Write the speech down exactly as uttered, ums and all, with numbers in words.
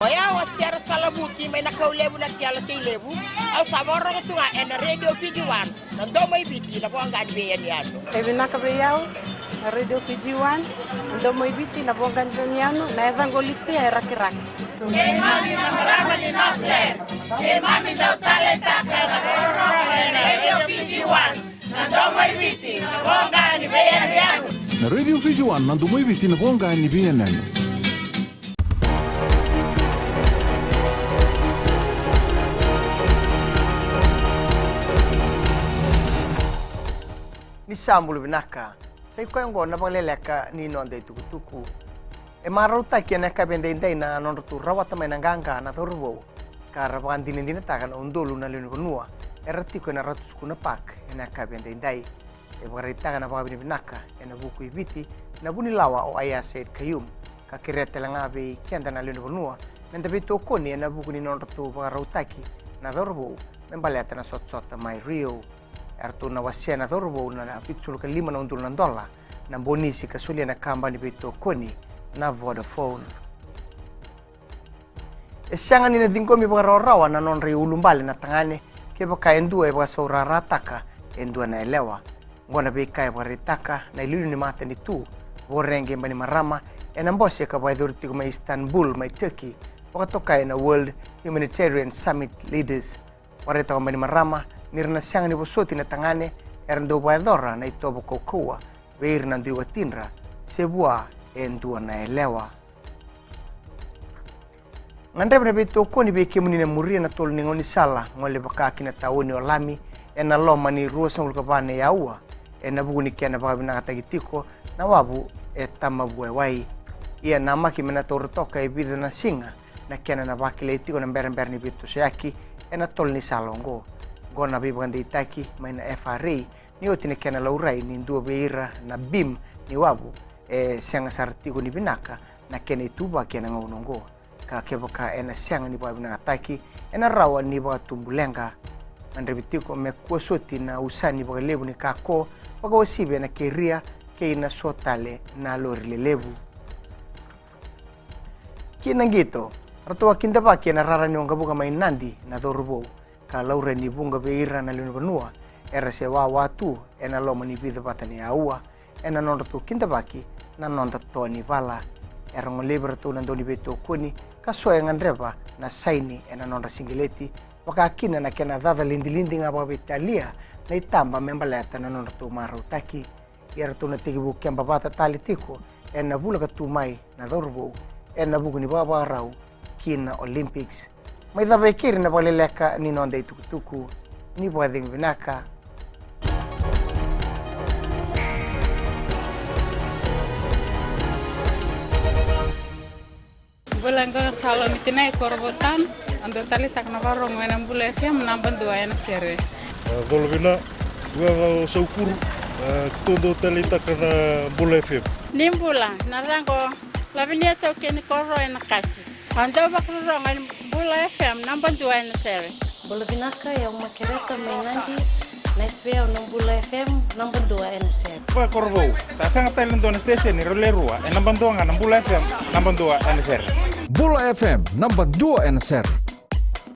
O yau o Sera Salavuki mai na Kaulevu na Kela Teilevu. Au sa vakarorogo tu ga ena Radio Fiji One, na domo i Viti, na voqa ni veiyanuyanu. E vinaka vei au na Radio Fiji One, na domo i Viti, na voqa ni veiyanuyanu, na yacaqu o Litia e Rakiraki. Keimami na marama ni Northland, keimami dau taleitaka na vakarorogo ena Radio Fiji One, na domo i Viti, na voqa ni veiyanuyanu. Na Radio Fiji One, na domo i Viti, na voqa ni veiyanuyanu. Ni sa bula vinaka. Sa i koya oqo na vakaleleka ni noda itukutuku. E marautaki ena yakavi edaidai na nodratou rawata mai na qaqa na cauravou ka ra vakadinadinataka na udolu na lewe ni vanua era tiko ena Ratu Sukuna Park ena yakavi edaidai. E vakaraitaka na vakavinavinaka ena vuku i Viti na vunilawa o Aiyaz Sayed-Khaiyum, ka kerea tale ga vei keda na lewe ni vanua meda veitokoni ena vuku ni nodratou vakarautaki na cauravou me baleta na sotasota mai Rio. Eratou na wasea na cauravou na vitusagavulu ka lima na udolu na dola na bonisi ka solia na kabani veitokoni na Vodafone. E sega ni na ciqomi vakarawarawa na nodra iulubale na tagane kevaka e dua e vakasaurarataka e dua na yalewa. Oqo na veika e vakaraitaka na iliuliu ni matanitu Voreqe Bainimarama ena bose ka vakayacori tiko mai Istanbul mai Turkey, vakatokai na World Humanitarian Summit Leaders. Vakaraitaka o Bainimarama ni ra na sega ni vosoti na tagane era dau vakayacora na itovo kaukauwa vei ira na dui watidra se vua e dua na yalewa. Gadreva na veitokoni vei kemuni na muria na tolu ni gaunisala gole vaka ki na taoni o Lami ena loma ni ruasagavulu ka va na aua, ena vuku ni kena vakavinakataki tiko na wavu e Tamavuewai. Ia namaki me na taura toka e vica na siga na kena na vakilai tiko na berabera ni veitosoyaki ena tolu ni sala oqo. Oqo na veivakadeitaki mai na F R A ni oti na kena laurai ni dua vei ira na beam ni wavu e sega sara tiko ni vinaka na kena ituvaki ena gauna oqo, ka kevaka ena sega ni vakavinakataki ena rawa ni vakatubu leqa. Gadrevi tiko me kua soti na usani vakalevu ni kako, vakauasivi ena keria kei na so tale na lori lelevu. Ki na qito, ratou a kidavaki ena rara ni waqavuka mai Nadi na cauravou ka laurai ni vuqa vei ira na lewe ni vanua era se wawa tu ena loma ni vica vata ni aua ena nodratou kidavaki na noda toa ni vala. Era golevi iratou na dauniveitokoni ka so e gadreva na saini ena nodra siqeleti, vaka kina na kena caca lidilidi ga vakaveitalia na itaba me baleta na nodratou marautaki. Ia ratou na tekivu keba vata tale tiko ena vula ka tu mai na cauravou ena vuku ni vakavakarau ki na Olympics. Mai cava e keri na vakaleleka ni noda itukutuku. Ni vakacegu vinaka. Bula, qo ga Salomi Tinai, Korovou Town. Au dau taleitaka na vakarorogo ena Bula F M naba dua ena sere. A, colo vina, qo ga o Saukuru, a, keitou dau taleitaka na Bula F M. Ni bula, na yacaqu o Lavinia Taukei ni Koro ena Kasi. Au dau vakarorogo ena Bula F M naba dua ena sere. Bula vinaka, o yau Makereta mai Nadi, na S V au na Bula F M naba dua ena sere. Vakakorovou, sa sega tale na dua na station ni rau le rua, e naba dua ga na Bula F M naba dua ena sere. Bula F M naba dua ena sere.